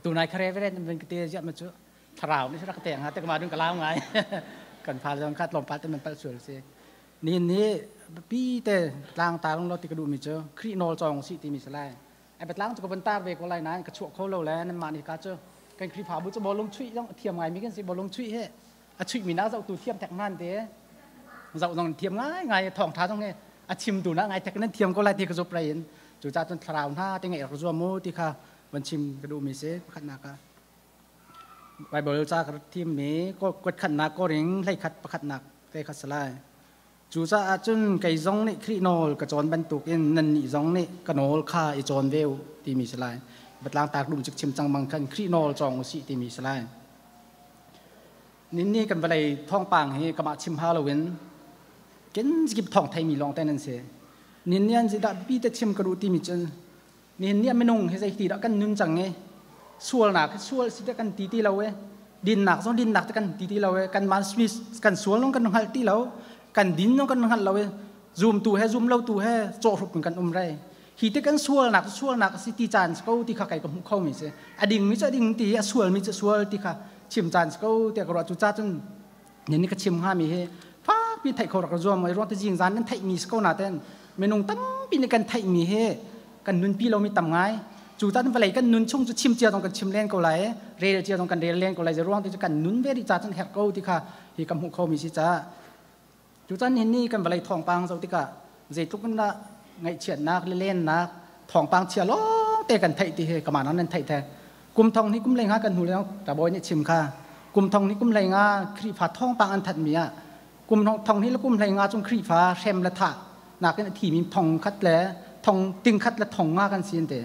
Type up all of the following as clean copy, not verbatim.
Tunai kha reverend van ka te ziah ma cu thlarau nih rak te nga te ma dun ka lau ngai kan fa zong kha tlawmpal te man pal sual si ni ni pi te tlang tarung lo ti ka duh mi cu Khrih nawl cawng si ti mi si lai ai batlang cu ka van tar ve ko lai nain ka chuah kho lo le nan mah ni ka cu kan Khrihfabu cu bawlung chuih zong thiam ngai mi kan si bawlung chuih he a chuih mi na zoh tu thiam thek nan te zoh zong thiam ngai ngai thawng tha zong he a chim tu na ngai thek nan thiam ko lai ti ka zup rai in cu ca cun thlarau hna te ngai rak zuam mu ti kha van chim ka duh mi si pakhatnak ah Bible ca ka thim mi kuat khatnak koring hlei khat pakhatnak te kha salai Cucaah cun kei zong nih Khrih nawl ka cawn bantukin nannih zong nih ka nawl kha i cawn ve u timi si lai. Batlang tak dum cik chim cang bang khan Khrih nawl cawng u sih timi si lai. Ninni kan vawlei thawngpang hi kamah chim ha loin ken kip thawng theimi lawng te nan si. Ninni an dah pi te chim ka duh timi cun nihin ni minung hi zeiti dah kan nun cang i sualnak hi sual si te kan ti ti lo e dinnak zong dinnak te kan ti ti lo e kan man kan sual nong kan hngal ti lo kan din nong kan hngal lo e zum tu he zum lo tu he cawhrup in kan um rai hi te kan sualnak sualnak si ti caan ko ti kha kai ka hmu kho mi si a ding mi cu a ding ti a sual mi cu sual ti kha chim caan ko te ka ruah cu cha cun ni ka chim hnga mi hi fakpi theih kho rak zuam ai ruang te jing zan nan theih mi si ko na ten minung tampi nih kan theih mi hi kan nunpi lomi tam ngai cu tan vawlei kan nun chung cu chim cia zong kan chim len ko lai rel cia zong kan rel len ko lai ruang te cu kan nun ve rih ca cun herh ko ti kha hi ka hmuh kho mi si ca cu chan hin ni kan vawlei thawngpang zo tikah zeitluk in dah ngaihchiatnak le lennak thawngpang chia lawng te kan theih ti hi kamah nan theih the kum thong ni kum lei nga kan hnu leng ta boy nih chim kha kum thong ni kum lei nga Khrihfa thawngpang an that mi ah kum thong ni le kum hlei nga chung Khrihfa hrem le thah nakin a thimi thong khat le thong ting khat le thong nga kan sin te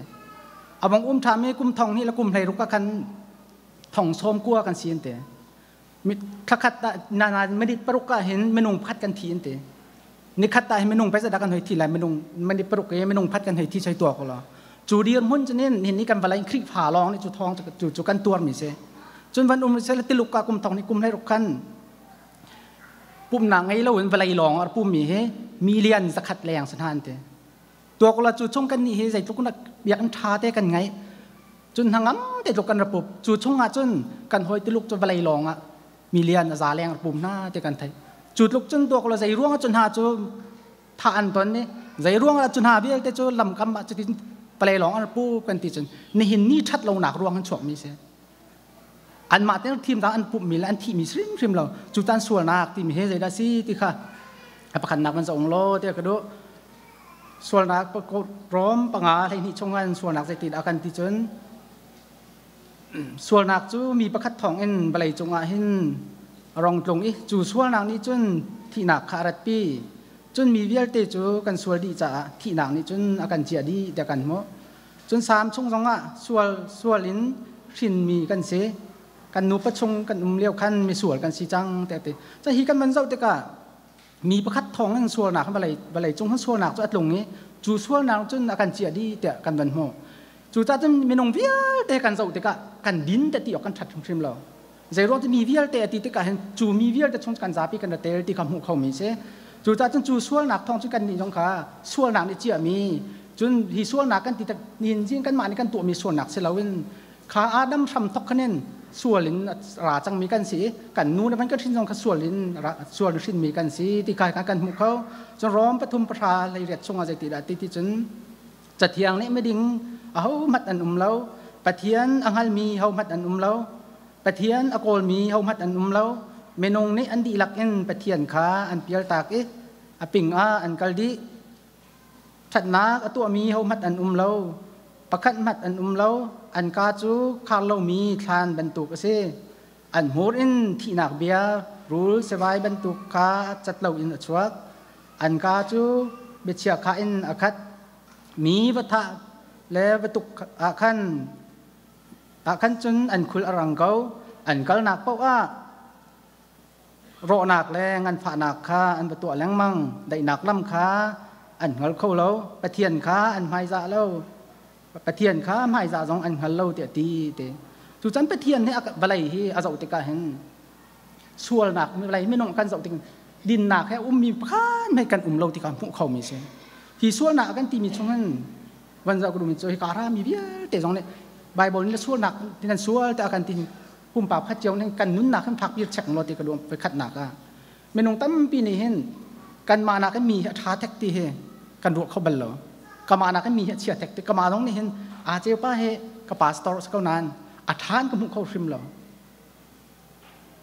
abong um tha mi kum thong ni le kum hlei ruk khan thong som kua kan sin te mi thakhat na na minute paruk ka hin minung phat kan thi in te ni khat ta hin minung paisa da kan hoi thi lai minung minute paruk ke minung phat kan hoi thi choi tua ko lo chu dir mun chunin hin ni kan valai Khrihfa long ni chu thong chu chu kan tuar mi se chun van um se tiluk ka kum thong ni kum hlei ruk khan pumnak ngei loin vawlei lawng a pummi hi million zakhat leng si hna an ti. Tuak la cu chung kan nih hi zeitluk nak biakinn ṭha te kan ngeih. Cun hnangam te tluk kan ra pup. Cu chung ah cun kan hawi tuluk cu vawlei lawng ah million a za leng ra pum hna ti kan theih. Cu tluk cun tuak la zei ruang ah cun hna cu tha an ton ni zei ruang ah cun hna vialte cu lamkam ah cutin vawlei lawng an ra pup kan ti cun nihin ni ṭhat lonak ruang an chuak mi si. Anmah te thim an pumhmi le an thihmi hrimhrim lo. Cu tan sualnak timi he zeidah si ti kha a pakhatnak van zaung law tiah ka duh. Sualnak rom panga 12 chung an sualnak zeiti dah kan ti cun sualnak cu mi pakhat thawng in vawlei cungah hin a rong tlung i cu sualnak nih cun thihnak kha a ratpi. Cun mi vialte cu kan sual dih caah thihnak nih cun a kan ciah dih tiah kan hmuh. Cun Salm chung zongah sual sual in hrinmi kan si. Kan nupa chung kan um lio khan misual kan si cang tiah ti. Cun hi kan van zoh tikah mi pakhat thawng in sualnak vawlei vawlei cung sualnak cu a tlung i cu sualnak cun a kan ciah dih tiah kan van hmuh. Cucaah cun minung vialte kan zoh tikah kan din te ti awk kan ṭhat hrimhrim lo. Zeiruang cu mi vialte a ti tikah hin cu mi vialte chung kan zapi kan ra tel ti kha hmuh khomi si. Cucaah cun cu sualnak thawng cu kan nih zong kha sualnak nih ciahmi cun hi sualnak kan ti tak nihin zing kanmah nih kan tuahmi sualnak si loin kha Adam hram thok khan in sual in ra cangmi kan si i kan nu le van kan hrin zong kha sual in sual in hrinmi kan si ti kha kan hmuh kho. Cun Rom pathum pahra hleiriat chungah zeiti dah ti ti cun Cathiang nih miding ahohmanh an um lo, Pathian a hngalmi hohmanh an um lo, Pathian a kawlmi hohmanh an um lo. Minung nih an dihlak in Pathian kha an pialtak i a ping ah an kal dih. Ṭhatnak a tuahmi hohmanh an um lo, pakhat hmanh an um lo. An kaa cu khar lomi thlan bantuk a si. An hmur in thihnak bia rul sevai bantuk kha cat loin a chuak. An kaa cu biachia kha in a khat. Mi va thah le va tuk ah khan cun an khul a rang ko. An kalnak paoh ah rawhnak le nganfahnak kha an va tuah lengmang. Daihnak lam kha an hngal kho lo. Pathian kha an hmaizah lo. Pathian kha hmaizah zong an hngal lo tiah ti te. Cucan Pathian nih vawlei hi a zoh tikah hin sualnak vawlei minung kan zoh tik dinnak he ummi pakhat hmai kan um lo ti kha hmuh khomi si. Hi sualnak kan timi chung hin van zoh ka duhmi cu hi ka rami vialte zong nih Bible nih sualnak nan sual tiah kan ti pumpak khat cio nih kan nunnak hin phak bir chek lo ti ka duh khatnak ah minung tampi nih hin kanmah nak in mi hi a ṭha thek ti hi kan ruah kho bal lo. Kamah nak in mi hi a chia thek ti kamah zong nih hin aa ceu pa hi ka pastor si ko nain a ṭha in ka hmuh kho hrim lo.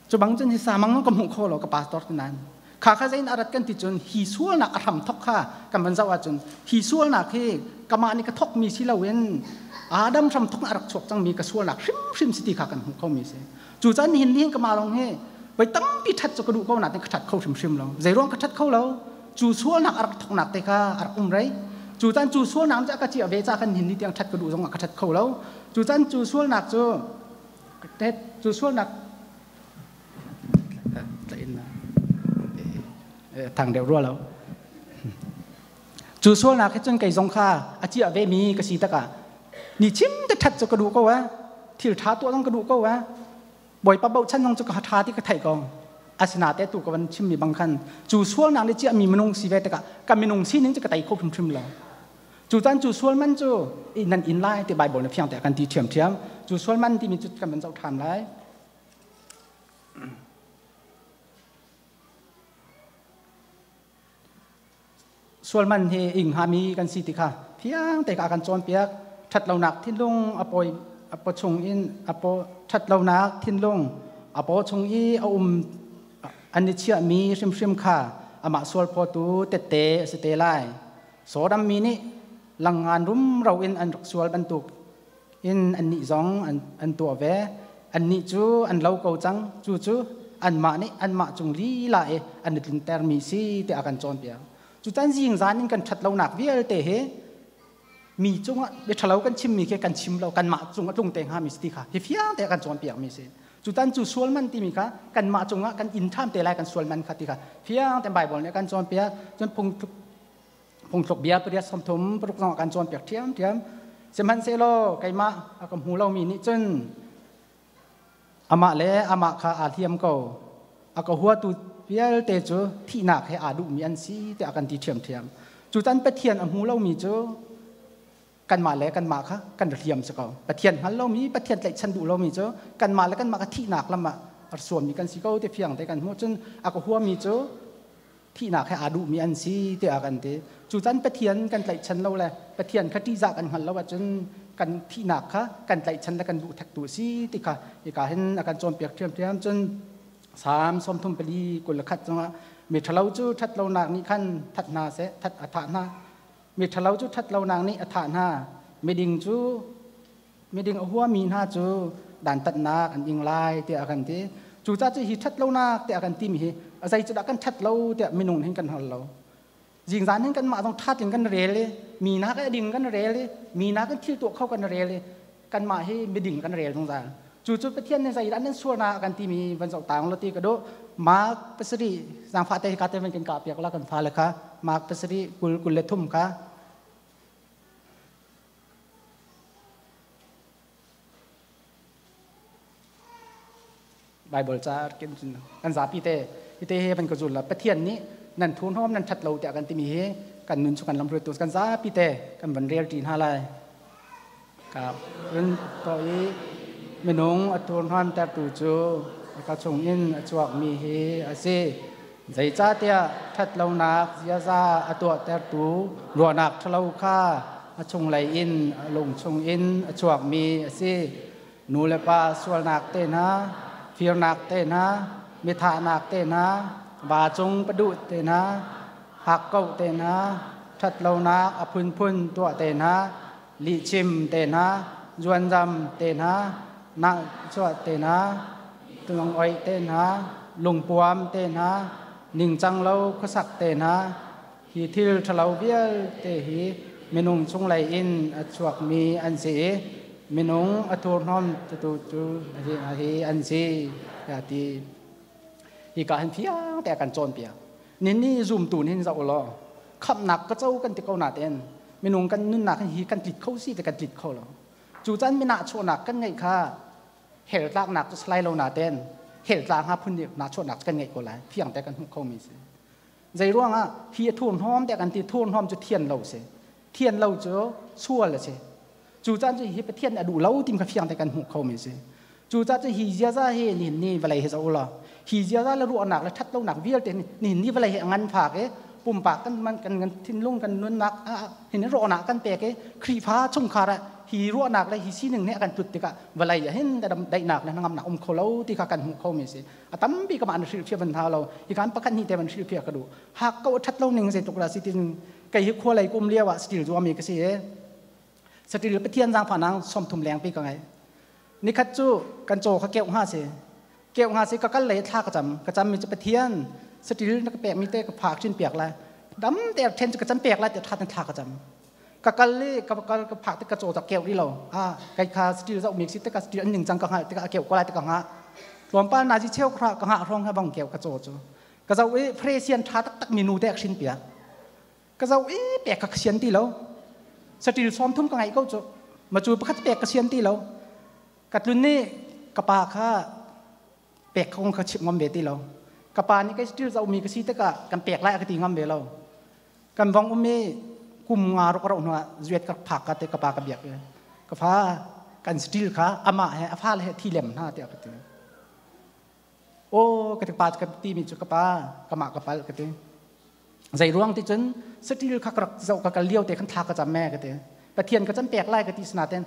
Cu bang cun hi samang ka hmuh kho lo ka pastor ti nain kha kha zein arat kan ti cun hi sualnak a hram thok kha kan van zoh ahcun hi sualnak hi kamah nih ka thok mi si loin Adam hram thok a rak chuak cangmi ka sualnak hrimhrim si ti kha kan hmuh kho mi si. Cu caan nihin nihin kamah lawng hi voi tampi ṭhat cu ka duh ko nain ka ṭhat kho hrimhrim lo. Zei ruang ka ṭhat kho lo? Cu sualnak a rak thoknak te kha a rak um rei. Cu caan cu sualnak cu a ka ciah ve ca kan hin ni tiang ṭhat ka duh zong ah ka ṭhat kho lo. Cu caan cu sualnak cu cu sualnak thang deuh rua lo. Cu sualnak he cun kei zong kha a ciah ve mi ka si takah ni chim te ṭhat cu ka duh ko a thil ṭha tuah zong ka duh ko a Bawipa bochan zong cu ka ṭha ti ka theih ko. Asinain tu ka van chimmi bang khan cu sualnak nih ciahmi minung si ve tikah ka minung sining cu ka tei kho hrimhrim lo. Cu caan cu sual man cu nan in lai ti Bible nih fiang te kan ti ṭhiamṭhiam. Cu sual man timi cu kan van zoh ṭhan lai. Sualman hi ing hngami kan si ti kha fiang te ka kan cawnpiak. Ṭhatlonak thinlung a pawi a paw chung in a paw ṭhatlonak thinlung a paw chung i a um an i chiahmi hrimhrim kha amah sual phawtu tette a si te lai. Sodom mi nih langngan rumro in an rak sual bantuk in annih zong an tuah ve. Annih cu an lo ko cang. Cucu anmah nih anmah cung lila i an i tluntermi si tiah a kan cawnpiak. Cucan zingzan in kan ṭhatlonak vialte hi mi cungah bia ṭhalo kan chimmi khi kan chim lo, kanmah cung a tlung te hngami si ti kha hi fiang te a kan cawnpiakmi si. Cutan cu sual man timi kha kanmah cungah kan inn ṭham te lai kan sual man kha ti kha fiang te Bible nih a kan cawnpiak. Cun phungthluk bia pariat 36 zong a kan cawnpiak ṭhiamṭhiam. Sihmanhsehlaw keimah a ka hmu lomi nih cun amah le amah kha aa hliam ko. A ka huatu vialte cu thihnak he aa duhmi an si tiah a kan ti ṭhiamṭhiam. Cutan Pathian a hmu lomi cu kanmah le kanmah kha kan hliam si ko. Pathian hngal lomi, Pathian tlaihchan duh lomi cu kanmah le kanmah kha thihnak lam ah a suammi kan si ko ti fiang te kan hmuh. Cun a ka huami cu thihnak he aa duhmi an si tiah kan ti. Cucan Pathian kan tlaihchan lo le Pathian kha ṭihzah kan hngal lo ahcun kan thihnak kha kan tlaihchan le kan duh thektu a si ti kha hika hin a kan cawnpiak ṭhiamṭhiam. Cun Salm 34 21 cungah mi ṭhalo cu ṭhatlonak nih khan that hna seh, that a thah hna. Mi ṭhalo cu ṭhatlonak nih a thah hna. Miding cu miding a huami hna cu dantatnak an ing lai tiah a kan ti. Cucaah cu hi ṭhatlonak tiah a kan timi hi a zei cu dah kan ṭhat lo tiah minung hin kan hngal lo. Zingzan hin kanmah zong ṭhat in kan rel i mi nak a ding kan rel i mi nak in thil tuah kho kan rel i kanmah hi miding kan rel zungzal. Cu cu Pathian nih zeidah nan sualnak a kan timi van zoh taang lo ti ka duh. Mark 7 zaangfah te ka te van kan kah piak la kan fale kha Mark 7 kul 23 kha. Bible ca kin cun kan zapi te ite he van ka zul la Pathian nih nan thu hnawm nan that lo tiah kan timi hi kan nun chu kan lam hruaitu kan zapi te kan van rel ṭi hna lai ka run to i minung a thurhnawm tertu cu ka chung in a chuakmi hi a si. Zeicahtiah ṭhatlonak ziaza a tuahtertu ruahnak ṭhalo kha a chunglei in a lung chungin a chuakmi a si. Nu le pa sualnak te hna, firnak te hna, mithahnak te hna, va cung paduh te hna, hakkauh te hna, ṭhatlonak a phunphun tuah te hna, lihchim te hna, zuanzam te hna, nahchuah te hna, lungoih te hna, lungpuam te hna, ningcang lo khuasak te hna, hi thil ṭhalo vialte hi minung chunglei in a chuakmi an si i minung a thurhnawm tu cu hi an si tiah ti. Hika hin fiang te kan cawnpiak. Nini zumtu nih zoh law khamhnak ka co kan ti ko nain minung kan nunnak hi kan tlit kho si te kan tlit kho lo. Cu can minah chuahnak kan ngeih kha hell tlaknak cu salai lo nain hell tla hnga phun nih nahchuahnak kan ngeih ko lai fiang te kan hmuh kho mi si. Zei ruangah hi a thurhnawm te kan ti thurhnawm cu thian lo si. Thian lo cu sual a si. Cu caan cu hi Pathian a duh lo tim kha fiang te kan hmuh kho mi si. Cu ca cu hi ziaza hi nihin ni vawlei hi zoh ulaw, hi ziaza le ruahnak le ṭhatlonak vialte nihin ni vawlei hi a ngan phak i pumpak kan man kan kan thinlung kan nunnak hin rawhnak kan pek i Khrihfa chungkhar ah hi ruahnak le hi sining nih a kan tlut tikah vawlei ah hin daihnak le hnangamnak um kho lo ti kha kan hmuh kho mi si. A tampi ka mah na hrilhfiah van hna lo, hi kan pakhat hnih te van hrilhfiah ka duh. Hak ko ṭhat lo ning zeitluk dah si tin kei hi khua lei kum lio ah satil zuami ka si i satil Pathian zaangfahnak 30 lengpi ka ngei. Nikhat cu kan caw kha keuh hnga si. Keuh hnga si ka kal lei thla ka cam. Ka cam mi cu Pathian satil na ka pek mi te ka phak chin piak lai. Dam te then cu ka cam pek lai te tha ten thla ka cam. Ka kal li ka kal ka phak te ka caw ta keuh ri lo. Ah kai kha satil zau mi si te ka satil an ning cang ka hngal te ka keuh ko lai te ka nga. Tlawmpal na ji cheu khra ka nga rong ha bang keuh ka caw cu. Ka zau i fresian tha tak tak mi nu te hrin piak. Ka zoh i pek ka sian ti lo. Saṭil 30 ka ngaih ko cu. Ma cu pakhat pek ka sian ti lo. Ka tlun nih ka pa kha pek kong kha chimh ngam ve ti lo. Ka pa nih kei saṭil zohmi ka si tikah kan pek lai a ka ti ngam ve lo. Kan vong um i kum nga ruk a rauh hnuah zuet ka phak ka te ka pa ka biak i ka fa kan saṭil kha amah he a fale he thi lem hna tiah ka ti. Aw ka ti pa ka ti mi cu ka pa kamah ka pal ka ti. Zei ruang ti cun saṭil kha ka rak zoh ka kal lio te khan thla ka cam me ka ti. Pathian ka cam pek lai ka ti sinaten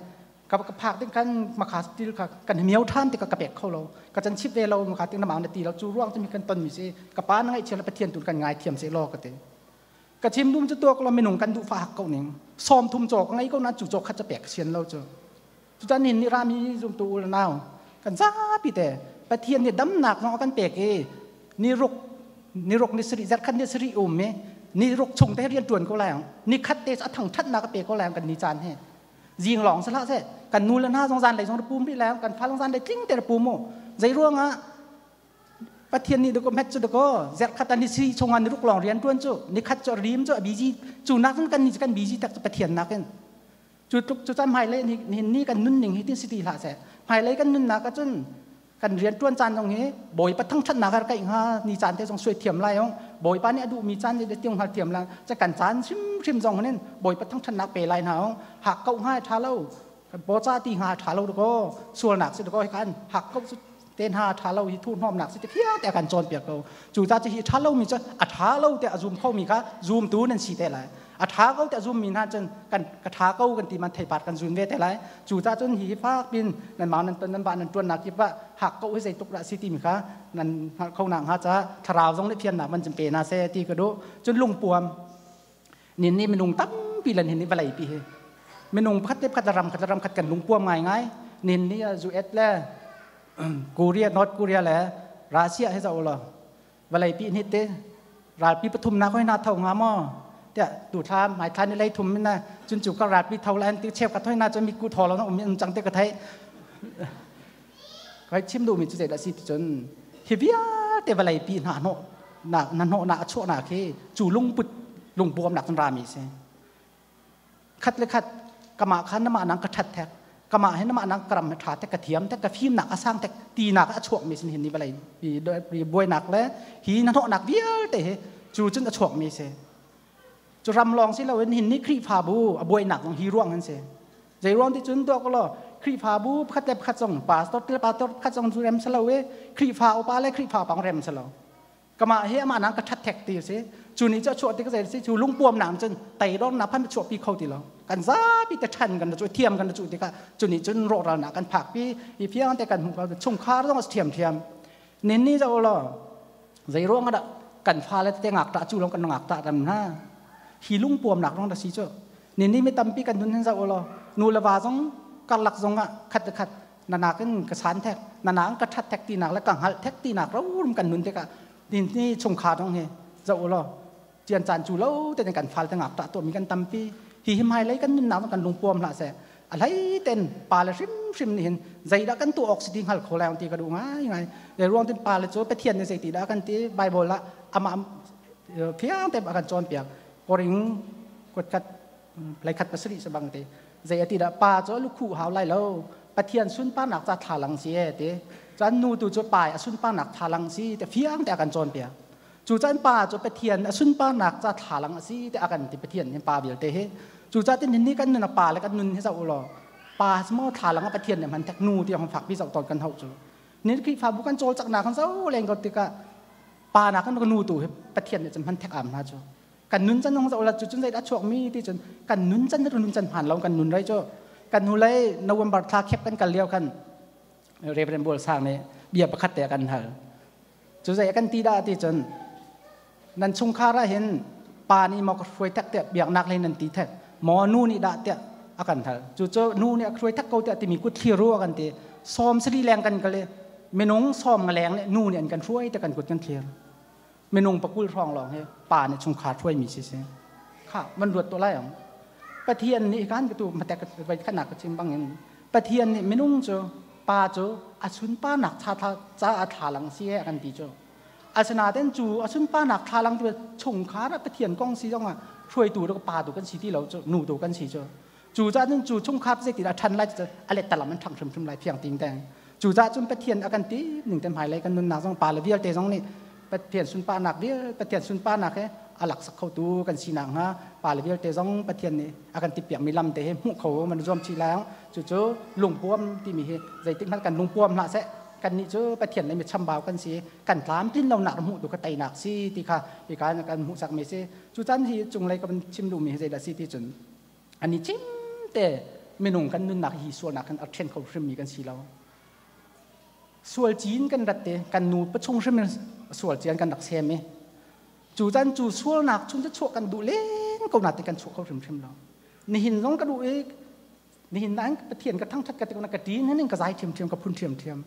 ka ka phak ding kan makha saṭil kha kan miau ṭhan ti ka ka pek kho lo. Ka can chip ve lo makha ting na mau na ti lo cu ruang cu mi kan ton mi si ka pa na ngaihchia le Pathian tu kan ngai thiam se law ka ti. Ka chim dum cu tuak lo minung kan duh fa hak ko ning. 30 caw ka ngei ko na cu caw khat ca pek sian lo cu. Cutan hin nih rami zumtu u le nau kan zapi te Pathian nih damnak zong a kan pek i ni ruk ni ruk ni sarih zarkhat ni sarih um i ni ruk chung te rian tuan ko lai ni khat te a thang thatnak a pe ko lai kan ni caan he zing lawng se hlah se kan nu le hna zong zan lei zong pum rih lai kan fa zong zan lei tling te pum mu zei ruangah Pathian nih dako met cu dako zerkhat an si chungah ni ruk lawng rian tuan cu ni khat cu rim cu a busy cu nak kan ni kan busy tak cu Pathian nakin cu tluk cu caan hmailei nihin ni kan nunning hi tin si ti hlah seh. Hmailei kan nunnak ahcun kan rian ṭuan caan zong hi Bawipa thangṭhatnak ah kaih hnga ni caan te zong suai thiam lai ong Bawipa nih a duhmi caan nih tiang hngal thiam lai ca kan caan hrimhrim zong hin Bawipa thangṭhatnak pe lai hna ong hak ko hnga ṭha lo kan pawca ti hnga ṭha lo dakaw sualnak si dakaw hi kan hak ko cu te hna ṭha lo hi thuhnawmnak si te fiang te kan cawnpiak ko. Cu ca cu hi ṭha lo mi cu a ṭha lo te a zum kho mi kha zumtu nan si te lai. A ṭha ko te a zum mi hna cun kan ka ṭha ko kan ti man theipat kan zun ve te lai. Cu ca cun hi fak pin nan mau nan ton nan ba nan ṭuannak kip ah hak ko hi zeitluk dah si ti mi kha nan hngalh kho nak hnga ca thlarau zong nih fiannak man cun pe na se ti ka duh. Cun lungpuam nin nih minung tampi lan hin vawlei pi hi minung pakhat le pakhat ram khat le ram khat kan lungpuam ngaingai. Nin ni US le Korea, North Korea le Russia he zoh law vawlei pi ni te ralpi pathum na koi na tho nga maw tiah tu thla mai thla ni lei thum na cun cu ka ralpi tho la ti cheu ka thoi na cun mi ku tho lo na um um chang te ka thei kai chim du mi chu zei da si ti cun hi vialte vawlei pi hna hnawh na na hnawh na a chuah na khi cu lungput lungpuam nak cun rami si. Khat le khat kama kha nama nang ka that thek kama he nama nang karam tha tek ka thiam tek ka fim nak asang tek ti nak a chuak mi sin hin ni vawlei pi buai nak le hi na hnawh nak vialte he cu cun a chuak mi si. Cu ram lawng si lo in hin ni Khrihfabu a buai nak zong hi ruang an si. Zei ruang ti cun tuak lo Khrihfabu pakhat le pakhat zong pastor le pastor pakhat zong cu rem salo e Khrihfa upa le Khrihfa pang rem salo kama hi ama nang ka that thek ti si. Cu ni chu chuah ti ka zei si cu lungpuam nak cun tai dor na phan chuah pi kho ti lo kan zapi te than kan chu thiam kan chu ti ka cu ni cun ro ral na kan phak pi i fiang te kan hmu ka chungkhar zong thiam thiam nin ni zo lo zei ruang ada kan fa le te ngak ta chu long kan ngak ta ram na hi lungpuam nak rong da si chu nin ni mi tampi kan nun hin zo lo nu le va zong karlak zong ah khat khat na nakin ka san thek na nang ka that thek ti nak le ka ngal thek ti nak ro kan nun te ka tin ni chungkhar dong he zo lo chian chan chu lo te kan fal te ngak ta to mi kan tampi hi hi mai lei kan nun nak kan lungpuam hlah se a hlei ten pa le hrim hrim ni hin zei dah kan tu ok si ti ngal kho lai ti ka du ngai ngai le ruang tin pa le chu Pathian ni zei ti dah kan ti Bible la ama phiang te kan chon piak koring kot khat lai khat pasari se bang te zei ati dah pa chu lukhu hau lai lo Pathian sunparnak ca thalang si e te chan nu tu chu pai a sunparnak thalang si te fiang te kan chon piak cu chan pa chu Pathian a sunparnak ca thalang si te akan ti Pathian hin pa vialte he cu cha tin ni kan nun pa le kan nun hi za u lo Pa mo thlalang Pathian nih hman tek nu ti hong fak pi zoh ton kan hau cu. Ni Khrihfabu kan cawlcangnak kan zo leng ko tikah pa nak kan nu tu hi Pathian nih cun hman thek am hna cu. Kan nun can hong zoh la cu cun zei dah chuak mi ti cun kan nun can nun can hman lo kan nun rei cu. Kan hnu lei November thla khep kan kal lio khan Reverend Bual Sang nih bia pakhat te kan hal. Cu zei kan ti dah ti cun nan chungkhar ah hin pa nih maw ka hruai thek tiah biaknak lei nan ti thek maw nu nih dah tiah a kan hal. Cu cu nu nih a hruai thek ko tiah timi kut thlir ru a kan ti. Sawm sari leng kan kal i minung sawm nga leng nih nu nih an kan hruai te kan kut kan thlir. Minung pakul hrawng lawng hi pa nih chungkhar hruaimi si si. Kha man ruat to lai ang. Pathian nih kan tu matek vai khanak ka chim bangin Pathian nih minung cu pa cu a sunparnak cha ca a thlalang si he a kan ti cu. Asinain cu a sunparnak thlalang cu chungkhar ah Pathian kong si zong ah hruaitu le pa tu kan si ti lo cu nu tu kan si cu. Cu caah cun cu chungkhar zeitin a ṭhan lai cu a lettalam an ṭhang hrimhrim lai fiang ting teng. Cu caah cun Pathian a kan ti ning te hmailei kan nunnak zong pa le vialte zong nih Pathian sunparnak vial Pathian sunparnak he a laksak khotu kan si nakhnga pa le vialte zong Pathian nih a kan tippiakmi lam te hi hmuh kho man zuam chih lai cucu lungpuam timi hi zeitik hmanh kan lungpuam hlah seh kannih cu Pathian le mi chambau kan si kan tlamtlin lonak hmuh tu ka teinak si ti kha hi kan kan hmuhsak mi si cu can hi cunglei ka chim duhmi hi zeidah si ti cun ani chim te minung kan nunnak hi sualnak kan a ṭhen kho hrimmi kan si lo sual cin kan rat te kan nu pachung hrim in sual cian kan rak sem i cu can cu sualnak chung cu chuah kan duh len ko na te kan chuah kho hrimhrim lo nihin zong ka duh i nihin na Pathian ka thangthat ka tikna ka ṭin hin ka zai ṭhiamṭhiam ka phun ṭhiamṭhiam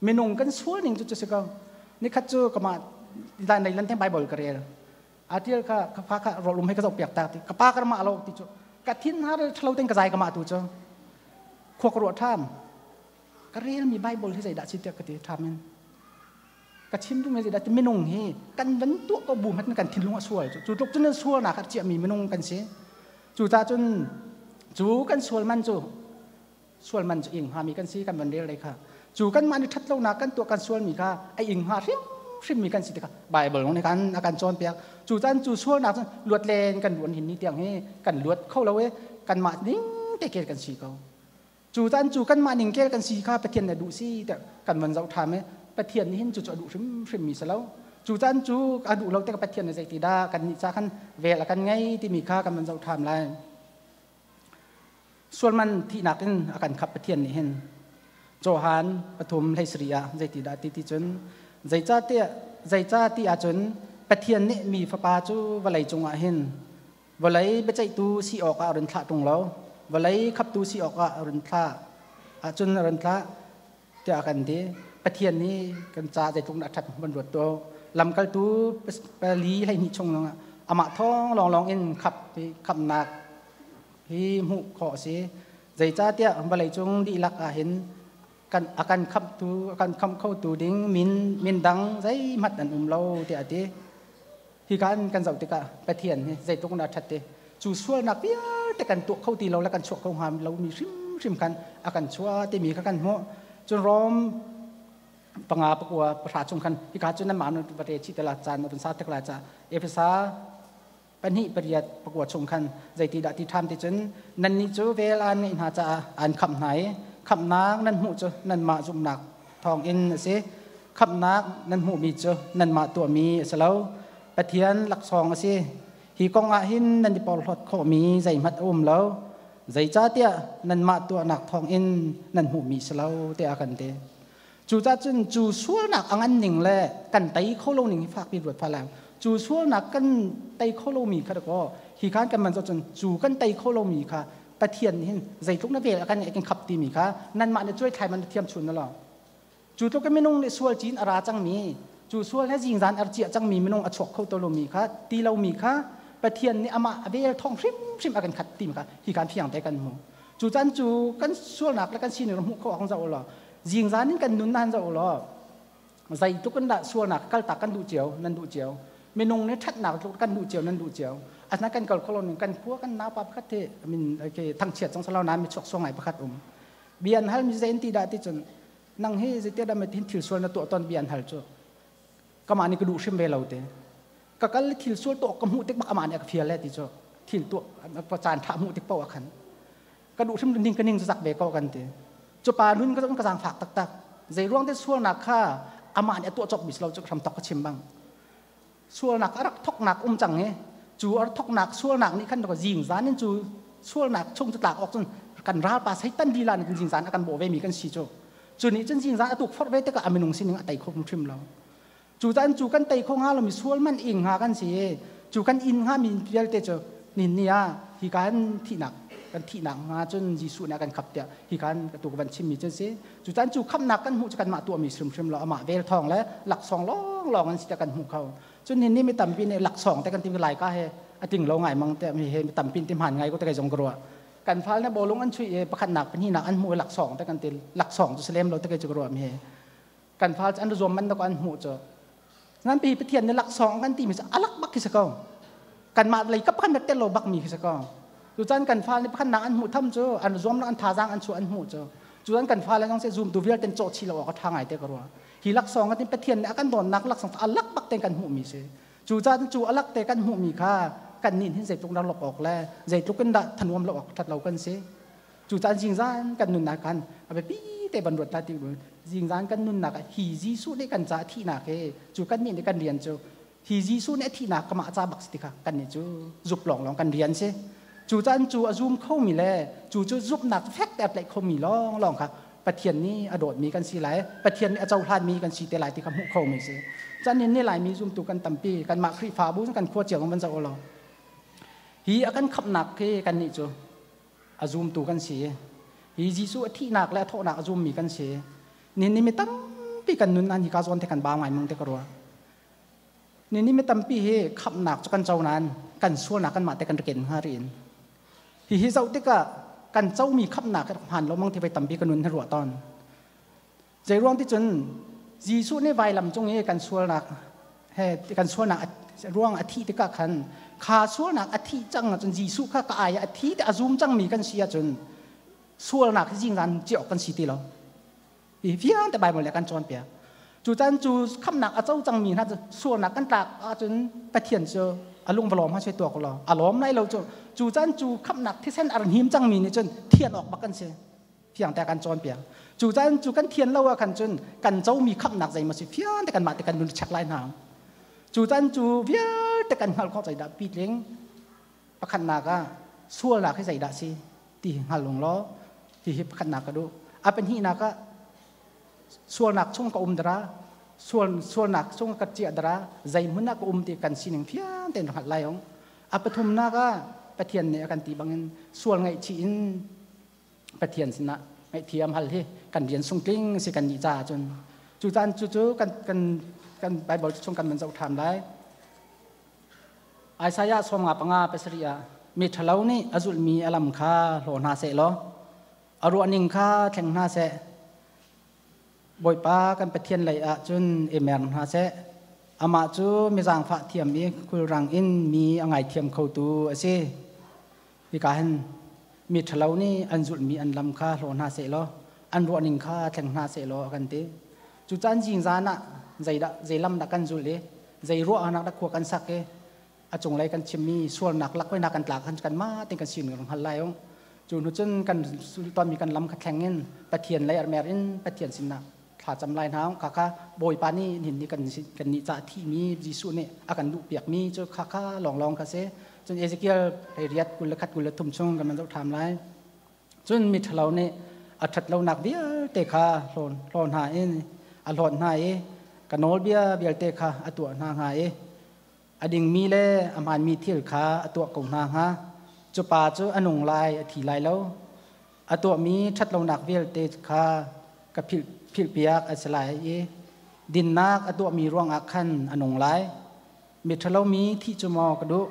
minung kan sual ning cu cu si ko nikhat cu kama dai nei lan theng Bible ka rel atial kha ka fa kha rolum he ka zoh piak ta ti ka pa ka ma lo ti cu ka thin har thalo ten ka zai ka ma tu cu khua ka ruah ṭhan ka rel mi Bible hi zeidah si tiah ka ti ṭham in ka chim duhmi zeidah ti minung hi kan van tuah ko bu hmanh kan thinlung a sual cu cu tluk cun sualnak a chiahmi minung kan si cu ca cun cu kan sual man cu sual man cu ing hngami kan si kan van rel lei kha cu kan mah nih ṭhat lonak kan tuah kan sualmi kha a ing hnga hrim hrimmi kan si tikha Bible nih kan a kan cawnpiak cu caan cu sualnak cun luat len kan luan hin ni tiang hi kan luat kho lo e kanmah ning te kel kan si ko Cu caan cu kanmah ning kel kan si kha Pathian nih a duh si tiah kan van zoh ṭhan i Pathian nih hin cucu a duh hrimhrim mi si lo. Cu caan cu a duh lo tikah Pathian nih zeiti dah kannih ca khan vel a kan ngei timi kha kan van zoh ṭhan lai. Sualman thihnak in a kan khap Pathian nih hin. Johan 3:13 ah zeiti dah ti ti cun zeicahtiah zeicah ti ahcun Pathian nih mi fapa cu vawlei cungah hin Vawlei biaceihtu si awkah a run thlah ṭung lo, vawlei khaptu si awkah a run thlah ahcun a run thlah tiah a kan ti. Pathian nih kan ca zeitluk dah a ṭhat van ruat tuah. Lamkaltu pali 12 chung zongah amah thawng lawnglawng in khap hi khamhnak hi hmuh khawh a si. Zeicahtiah vawlei cung dihlak ah hin kan a kan khamhtu a kan khamh khotu ding min min dang zeihmanh an um lo tiah a ti. Hi kan kan zoh tikah Pathian hi zeitluk in a ṭhat i cu sualnak vialte kan tuah kho ti lo le kan chuah kho hnga lomi hrimhrim khan a kan chuah timi kha kan hmuh. Cun Rom 5 9 10 chung khan hika cun nanmah nu va re chih te la caan na vun sa tek lai ca Efesa 2 8 9 chung khan zeiti dah ti ṭham ti cun nannih cu vel aan ngeih hna caah aan khamh hna i khamhnak nan hmuh cu nanmah zumhnak thawngin a si. Khamhnak nan hmuhmi cu nanmah tuahmi a si lo, Pathian laksawng a si. Hi kong ah hin nan i porhlawt khawhmi zeihmanh a um lo, zeicahtiah nanmah tuahnak thawngin nan hmuhmi si lo tiah a kan ti. Cucaah cun cu sualnak a ngan ning le kan tei kho lo ning hi fakpi ruat fa lai. Cu sualnak kan tei kho lomi kha kaw hi khan kan man cun cu kan tei kho lomi kha Pathian nih hin zeitluk na vel a kan ngeih kan khap timi kha nanmah nih cuai thlai man na thiam chun na lo. Cu tluk in minung nih sual cin a ra cangmi, cu sual he zingzan ar ciah cangmi minung a chuak kho to lomi kha ti lomi kha Pathian nih amah a vel thawng hrimhrim a kan khat timi kha hi kan fiang te kan hmu. Cu can cu kan sualnak le kan sining hmuh kho ahong zoh law zingzan in kan nun nan zoh law zeitluk in dah sualnak kaltak kan duh cio nan duh cio minung nih ṭhatnak tluk kan duh cio nan duh cio asna kan kal kholo ning kan khua kan naupa pakhat te min ke thangchiat cang salo na mi chuak suang ngai pakhat um bia an hal mi zei ti dah ti cun nang hi zeitia dah tin thil sual na tuah ton bia an hal cu kamah nih ka duh hrim ve lo te ka kal thil sual tuah ka hmuh tik bak amah nih a ka fial le ti cu thil tuah caan tha hmuh tik paoh ah khan. Ka duh hrim ning ka ning zak ve ko kan ti. Cu pa nun ka ka zaangfak taktak. Zei ruang te sualnak kha amah nih a tuah cawk mi si lo cu hram tok ka chim bang. Sualnak a rak thoknak um cang i cu a thoknak sualnak nih khan zingzan in cu sualnak chung cu tlak awk cun kan ralpa Satan lila nih zingzan a kan bawh ve mi kan si cu. Cu nih cun zingzan a tuk forh ve tikah a minung sining a tei kho hrim lo. Cu caan cu kan tei kho hnga lomi sual man ing hnga kan si i cu kan inn hnga mi vialte cu nihin ni ah hi kan thihnak kan thihnak hnga cun Jesuh nih a kan khap tiah hi kan tu ka van chimmi cu si. Cu caan cu khamnak kan hmuh cu kanmah tuahmi hrimhrim lo, amah vel thawng le laksawng lawnglawng an si tiah kan hmuh kho. Cun nihin ni mi tampi nih laksawng te kan tim lai ka he a ting lo ngai mang te mi he mi tampi ti hman ngai ko te kai zong ka ruah. Kan fal ne bawlung an chuih i pakhatnak pahnihnak an hmuh i laksawng te kan ti, laksawng cu si lem lo te kai cu ka ruah mi he. Kan fal cu an zuam man ko an hmuh cu. Nan pi Pathian nih laksawng kan timi cu alak bak khi si ko. Kanmah lei kap kan tel lo bak mi khi si ko. Cu caan kan fal nih pakhatnak an hmuh tham cu an zuam an thazaang an chuah an hmuh cu. Cu caan kan fal zong se zoom tu vialte cawh chi lo awk a tha ngai te ka ruah. Hi laksawng kan Pathian nih a kan dawnnak laksawng alak bak ten kan hmuh mi si. Cu caan cu alak te kan hmuh mi kha kan nih hin zeitluk dah lok awk le zeitluk in dah thanuam lo awk that lo kan si. Cu caan zingzan kan nunnak kan a biapi te ban ruat ta ti zingzan kan nunnak ah hi Jesuh nih kan ca thihnak he cu kan nih nih kan rian cu hi Jesuh nih a thihnak kamah ca bak si ti kha kan nih cu zup lawng lawng kan rian si. Cu caan cu a zum khomi le cu cu zumhnak fek te a tlaih khomi lawng lawng kha Pathian nih a dawtmi kan si lai, Pathian nih a cohlanmi kan si te lai ti kha hmuh khomi si. Caan ni ni Laimi zumtu kan tampi, kanmah Khrihfabu kan khua cio van zoh law hi a kan khamhnak khi kan nih cu a zumtu kan si. Hi Jesuh a thihnak le a thawhnak a zummi kan si. Ni ni mi tampi kan nun an hi ka zawn te kan ba ngai mong te ka ruah. Ni ni mi tampi hi khamhnak cu kan co nain kan sualnak kan mah te kan ken hnga rin. Hi hi zoh tikah kan comi khamhnak hmaan lo mang te vai tampi kan nun hi ruah tawn. Zei ruang ti cun Jesuh nih vailam cung i kan sualnak he kan sualnak ruang a thih tikah khan kha sualnak a thih cang ahcun Jesuh kha ka ai a thi te a zum cangmi kan si ahcun sualnak hi zingzan ciah awk kan si ti lo. Hi vialte Bible le kan cawnpiak. Cu caan cu khamnak a co cangmi hna cu sualnak kan tlak ahcun Pathian cu a lung va lawm ha sui tuak law a lawm lai lo cu. Cu caan cu khamnak thisen a hnim cangmi nih cun thian awk bak kan si. Fiang te kan cawnpiak. Cu caan cu kan thian lo ah khan cun kan comi khamnak zeimaw si fiang te kanmah te kan nun check lai hna. Cu caan cu vialte kan hngalh khawh zeidah pitling pakhatnak ah sualnak hi zeidah si ti hi hngal lung law ti hi pakhatnak ka duh. A pahnihnak ah sualnak chung ka um dara, sualnak chung ka ciah dara, zei hmun ah ka um ti kan sining fiang tein hngalh lai ong. A pathumnak ah Pathian nih a kan ti bangin sual ngaihchih in Pathian sinah ngaihthiam hal hi kan rian sungtling si kan nih caah cun cu caan cu cu kan kan kan Bible chung kan man zoh ṭhan lai. Isaiah 55 ah mi ṭhalo nih a zulhmi a lam kha hlaw hna seh law a ruahning kha thleng hna seh. Bawipa kan Pathian lei ah cun i mer hna seh. Amah cu mi zaangfah thiam i khulrang in mi a ngaithiam khotu a si. Hika hin mi ṭhalo nih an zulhmi an lam kha hlaw hna seh law an ruahning kha thleng hna seh law a kan ti. Cu caan zingzan ah zeidah zei lam dah kan zulh i zei ruahnak dah khua kan sak i a cunglei kan chimmi sualnak lakhoinak kan tlak khan kanmah tein kan sining hngal lai ung. Cu hnu cun kan tonmi kan lam kha thleng in Pathian lei armer in Pathian sinah thla cam lai hna kha kha Bawipa nih nihin ni kan kan nih ca thihmi Jesuh nih a kan duh piakmi cu kha kha lawnglawng kha si. Cun Ezekiel 21 23 chung kan man zoh ṭham lai. Cun mi ṭhalo nih a ṭhat lonak vialte kha hlawn hlawn hna in a hlawt hna i ka nawlbia vialte kha a tuah hna hnga i a dingmi le a hmaanmi thil kha a tuah ko hna hnga. Cu pa cu a nung lai, a thi lai lo. A tuahmi ṭhatlonak vialte kha ka philhpiak a si lai i dinnak a tuahmi ruangah khan a nung lai. Miṭhalo mi thih cu maw ka duh?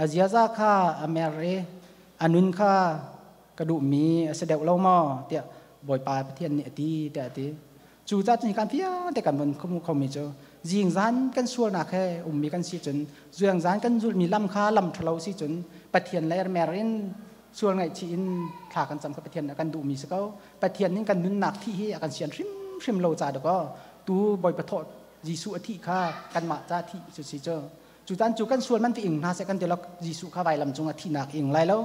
A ziaza kha a mer i a nun kha ka duhmi a si deuh lo maw? Tiah Bawipa Pathian nih a ti, tiah a ti. Cu ca cun kan vialte kan von khumu khomi cu zingzan kan sualnak he ummi kan si cun zuangzan kan zulhmi lam kha lam ṭhalo si cun Pathian le mer in sual ngaihchih in thla kan cam kha Pathian nih a kan duhmi si ko. Pathian nih kan nunnak thih hi a kan sian hrimhrim lo ca dakaw tu Bawipa thawh Jesuh a thih kha kanmah ca thih cu si cu. Cu tan cu kan sual man ti ing hna seh kan ti lo, Jesuh kha vailam cung a thihnak ing lai lo.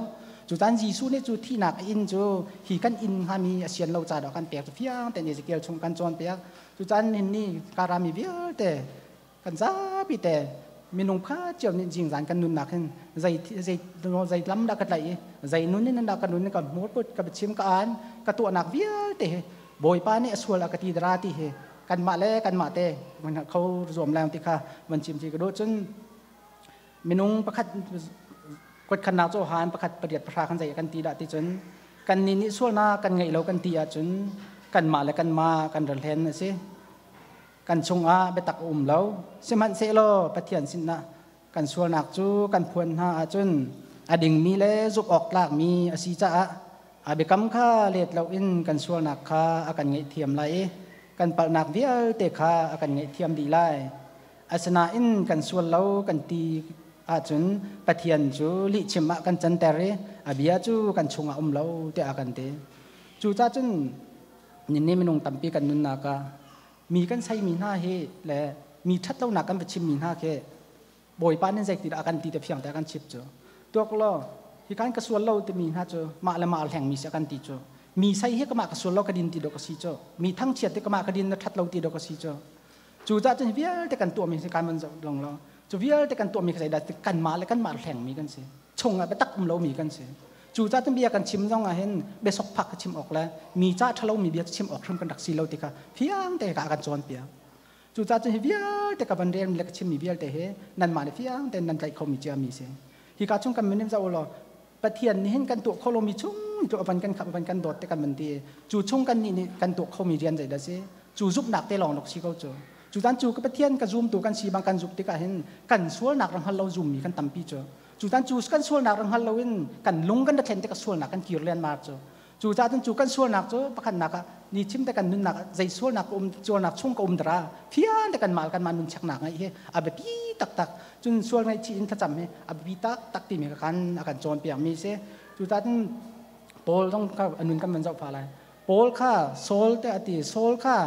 Cu caan Jesuh nih cu thihnak a in cu hi kan in hngami a sian lo ca dah kan pek cu fiang tein Ezekiel chung kan cawnpiak. Cu caan nihin ni karami vialte kan zapi te minung kha cio nih jingzan kan nunnak hin zei zei zei lam dah ka tlaih i zei nun in dah ka nun ka hmurput ka biachim ka aan ka tuahnak vialte hi Bawipa nih a sual a ka ti dara ti hi kanmah le kanmah te kho zuam lang ti kha van chim ci ka duh. Cun minung pakhat kuatkhannak cu han pakhat pariat pahra kan zei kan ti dah ti cun kan nih nih sualnak kan ngeih lo kan ti ahcun kanmah le kanmah kan ral hlen a si, kan chungah biatak a um lo. Sihmanhsehlaw Pathian sinah kan sualnak cu kan phuan hna ahcun a dingmi le zumh awk tlakmi a si caah a biakam kha let loin kan sualnak kha a kan ngaihthiam lai i kan palhnak vialte kha a kan ngaihthiam dih lai. Asinain kan sual lo kan ti ahcun Pathian cu lihchim ah kan canter i a bia cu kan chungah um lo tiah a kan ti. Cucaah cun ninni minung tampi kan nunnak ah mi kan saimi hna hi le mi ṭhatlonak kan va chimmi hna khi Bawipa nih zeitindah a kan ti te fiang te a kan chip cu tuak law hi kan ka sual lo timi hna cu mah le mah hlengmi si a kan ti cu. Mi sei hi kamah ka sual lo ka din ti do ka si cu, mi thangchiat ti kamah ka din na ṭhat lo ti do ka si cu. Cu cah cun vialte kan tuahmi si kan van zoh long lo cu vialte kan tuahmi kha zeidah kanmah le kanmah hlengmi kan si, chungah biatak um lomi kan si. Cu cah cun bia kan chim zong ah hin biasok phak ka chim awk le mi ca ṭhalo mi bia chim awk hrim kan rak si lo ti kha fiang te ka kan cawnpiak. Cu cah cun hi vialte ka van rel mi le ka chim mi vialte hi nanmah le fiang tein nan tlaih kho mi cia mi si. Hi ka chung kan minim zoh law Pathian nih hin kan tuah kho lomi chung tu van kan khap van kan dawt te kan van ti cu chung kan nih nih kan tuah khomi rian zeidah si cu zumhnak te lawng lok si ko cu. Cu tan cu ka Pathian ka zum tu kan si bang kan zumh tikah hin kan sualnak ram hal lo zummi kan tampi cu. Cu tan cu kan sualnak ram hal lo in kan lung kan thlen te ka sualnak kan kir len mar cu. Cu ca cun cu kan sualnak cu pakhatnak ah ni chim te kan nunnak zei sualnak um sualnak chung ka um dara fian te kan mal kan ma nun cheknak ngai hi a biapi taktak. Cun sual ngaih chi in thlacam hi a biapi taktak timi ka kan a kan cawnpiak mi si. Cu ca cun Paul zong kha anun kan van zoh fa lai. Paul kha Saul te ati Saul kha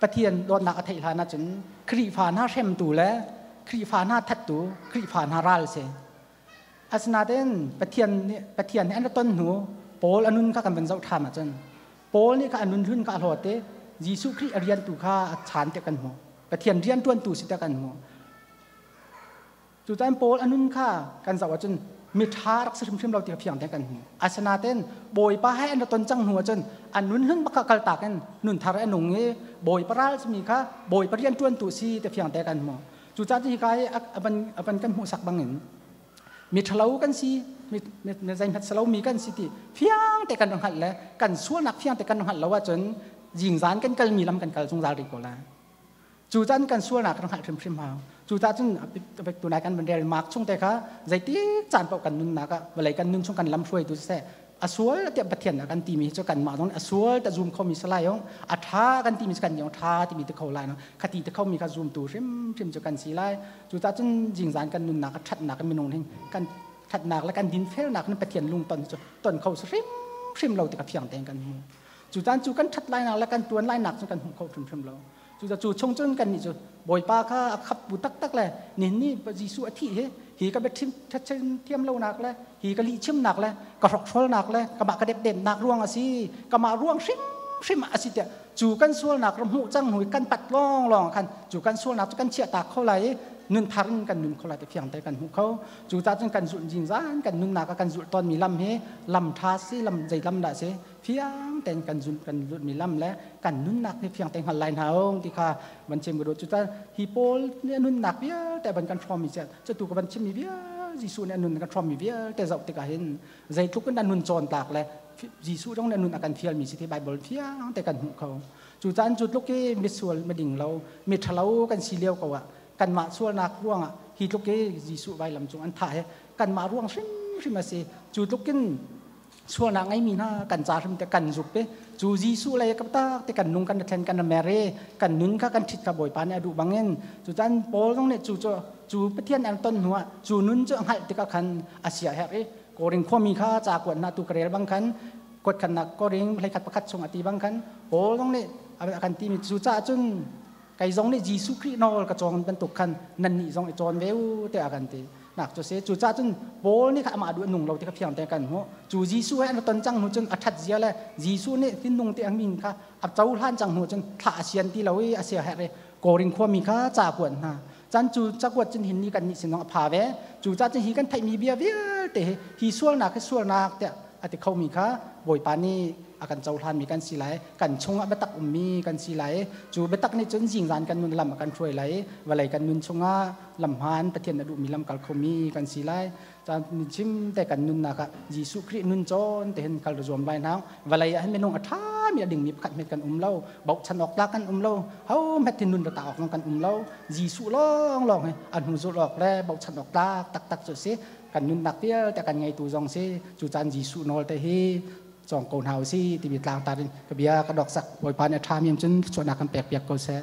Pathian dawtnak a theih hlan ahcun Khrihfa hna hremtu le Khrihfa hna thattu, Khrihfa hna ral si. Asinain Pathian nih Pathian nih an ra ton hnu Paul a nun kha kan van zoh ṭhan ahcun Paul nih kha a nun hlun kha a hlawt i Jesuh Khrih a riantu kha a chaan tiah kan hmuh. Pathian rianṭuantu si tiah kan hmuh. Cucaah Paul a nun kha kan zoh ahcun miṭha rak si hrimhrim lo ti kha fiang tein kan hmuh. Asinain Bawipa he an ra ton cang hnu ahcun a nun hlun bak kha kaltak in nun thar a nung i Bawipa ral simi kha Bawipa rianṭuantu si ti fiang tein kan hmuh. Cucaah hika hi a van kan hmuhsak bangin mi ṭhalo kan si, mi zeihmanh salomi kan si ti fiang te kan hngalh le kan sualnak fiang te kan hngalh lo ahcun zingzan kan kalmi lam kan kal zungzal rih ko lai. Cu caan kan sualnak kan hngalh hrimhrim hau. Cu cah cun tunai kan van rel Mark chung te kha zeitik caan paoh kan nunnak ah vawlei kan nun chung kan lam hruaitu siseh a sual tiah Pathian a kan timi cu kanmah zong a sual ta zum khomi salai ong a ṭha kan timi cu kan yong ṭha timi te kho lai no khati te khomi kha zumtu hrimhrim cu kan si lai. Cu cah cun jingzan kan nunnak a ṭhatnak minung hin kan ṭhatnak le kan dinfelnak in Pathian lung ton cu ton kho hrimhrim lo ti ka fiang tein kan hmu. Cu caan cu kan ṭhat lainak le kan ṭuan lainak cu kan hmu kho hrimhrim lo. Cu cu chung cun kan nih cu Bawipa kha a khap bu taktak le nihin ni Jesuh a thih hi hi ka biachim thiam lonak le hi ka lihchimnak le ka hrokhrawlnak le kamah ka depdemnak ruang a si, kamah ruang hrimhrim a si tiah cu kan sualnak ram hmuh cang hnu kan pat lawng lawng khan cu kan sualnak cu kan chiah tak kho lai i nun thar in kan nun kho lai ti fiang te kan hmuh kho. Cu ca cun kan zulh zingzan kan nunnak ah kan zulh tawnmi lam hi lam ṭha si lam zei lam dah si fiang tein kan zul kan zulhmi lam le kan nunnak hi fiang tein hngal lai hna ong ti kha van chim ka duh. Cu hi Paul nih a nunnak vialte van kan hrawmmi cu tu ka van chimmi vialte Jesuh nih a nun kan hrawmmi vialte zoh tikah hin zeitluk in a nun cawn tlak le Jesuh zong nih a nun a kan fialmi si ti Bible fiang te kan hmuh kho. Cu caan cu tluk i misual miding lo mi ṭhalo kan si lio ko ah kanmah sualnak ruangah hi tluk i Jesuh vailam cung an thah he kanmah ruang hrimhrim a si. Cu tluk in sualnak ngeimi hna kan ca hrim te kan zup i cu Jesuh lei ka tak te kan nung kan thlen kan mer i kan nun kha kan ṭhit kha Bawipa nih a duh bangin. Cu caan Paul zong nih cu cu cu Pathian an ton hnuah cu nun cu a hngalh tikah khan a sia herh i Korin khuami kha ca kuat hna tu ka rel bang khan kuat khannak Korin hleikhat pakhat chung a ti bang khan Paul zong nih a kan timi cu caah cun kei zong nih Jesuh Khrih nawl ka cawng bantuk khan nan nih zong i cawn ve u tiah a kan ti. Nak cu si. Cu ca cun Paul nih kha amah duh nung lo ti kha fiang te kan hmuh. Cu Jesuh he an ton cang hnu cun a ṭhat zia le Jesuh nih tinung ti ang min kha a cohlan cang hnu cun thlah a sian ti lo i a sia herh i Korin khuami kha ca kuat hna. Chan cu cakuat cun hin ni kan nih sin zong a pha ve. Cu ca cun hi kan theihmi bia vialte hi hi sualnak hi sualnak tiah a ti khomi kha Bawipa nih a kan cohlanmi kan si lai. Kan chungah biatak ummi kan si lai. Cu biatak nih cun zingzan kan nun lam a kan hruai lai. Vawlei kan nun chungah lamhmaan Pathian a duhmi lam kal khomi kan si lai. Caan chim te kan nunnak ah Jesuh Khrih nun cawn te hin kal zuam lai hna. Vawlei ah hin minung a ṭhami a dingmi pakhat hmet kan um lo. Bochan awk tlak kan um lo. Ho hmet hin nun ta awk zong kan um lo. Jesuh lawng lawng hi a hnu zulh awk le bochan awk tlak taktak cu si. Kan nunnak vialte kan ngeitu zong si. Cu caan Jesuh nawl te hi cawng ko hna u si timi tlangtar in ka bia ka dok sak. Bawipa nih a ṭhami cun chuahnak kan pek piak ko seh.